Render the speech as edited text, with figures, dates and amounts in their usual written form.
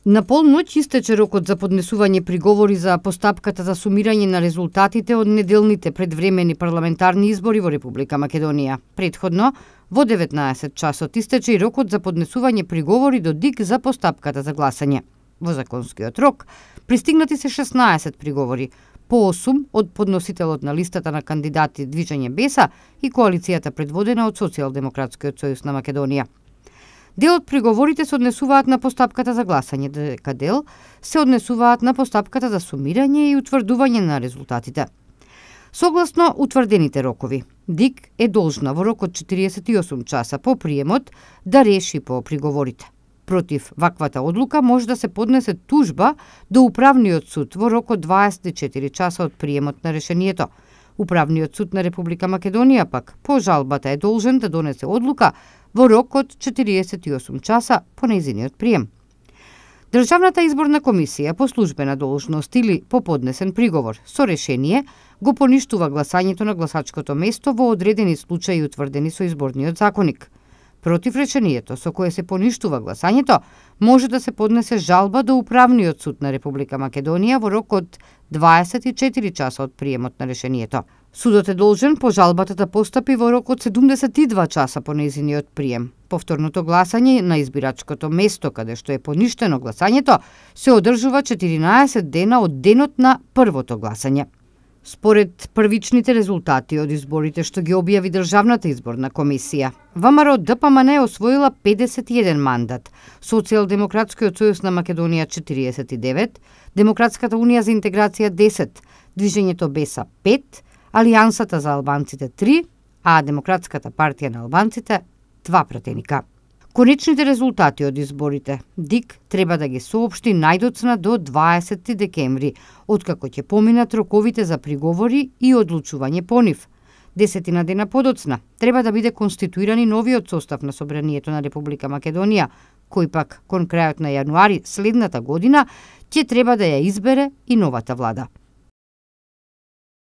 На полноќ истече рокот за поднесување приговори за постапката за сумирање на резултатите од неделните предвремени парламентарни избори во Република Македонија. Претходно, во 19 часот истече и рокот за поднесување приговори до ДИК за постапката за гласање. Во законскиот рок пристигнати се 16 приговори, по 8 од подносителот на листата на кандидати Движење Беса и коалицијата предводена од Социјалдемократскиот сојуз на Македонија. Дел од приговорите се однесуваат на постапката за гласање, дека дел се однесуваат на постапката за сумирање и утврдување на резултатите. Согласно утврдените рокови, ДИК е должна во рок од 48 часа по приемот да реши по приговорите. Против ваквата одлука може да се поднесе тужба до Управниот суд во рок од 24 часа од приемот на решението. Управниот суд на Република Македонија пак по жалбата е должен да донесе одлука во рок од 48 часа по нејзиниот прием. Државната изборна комисија по службена должност или по поднесен приговор со решение го поништува гласањето на гласачкото место во одредени случаи утврдени со изборниот законник. Против решението со кое се поништува гласањето, може да се поднесе жалба до Управниот суд на Република Македонија во рок од 24 часа од приемот на решението. Судот е должен по жалбата да постапи во рок од 72 часа по нејзиниот прием. Повторното гласање на избирачкото место каде што е поништено гласањето се одржува 14 дена од денот на првото гласање. Според првичните резултати од изборите што ги објави Државната изборна комисија, ВМРО ДПМН е освоила 51 мандат, Социјалдемократскиот сојуз на Македонија 49, Демократската унија за интеграција 10, Движењето Беса 5, Алијансата за албанците 3, а Демократската партија на албанците 2 пратеника. Конечните резултати од изборите ДИК треба да ги соопшти најдоцна до 20 декември, откако ќе поминат роковите за приговори и одлучување по нив. 10 дена подоцна треба да биде конституиран и новиот состав на Собранието на Република Македонија, кој пак кон крајот на јануари следната година ќе треба да ја избере и новата влада.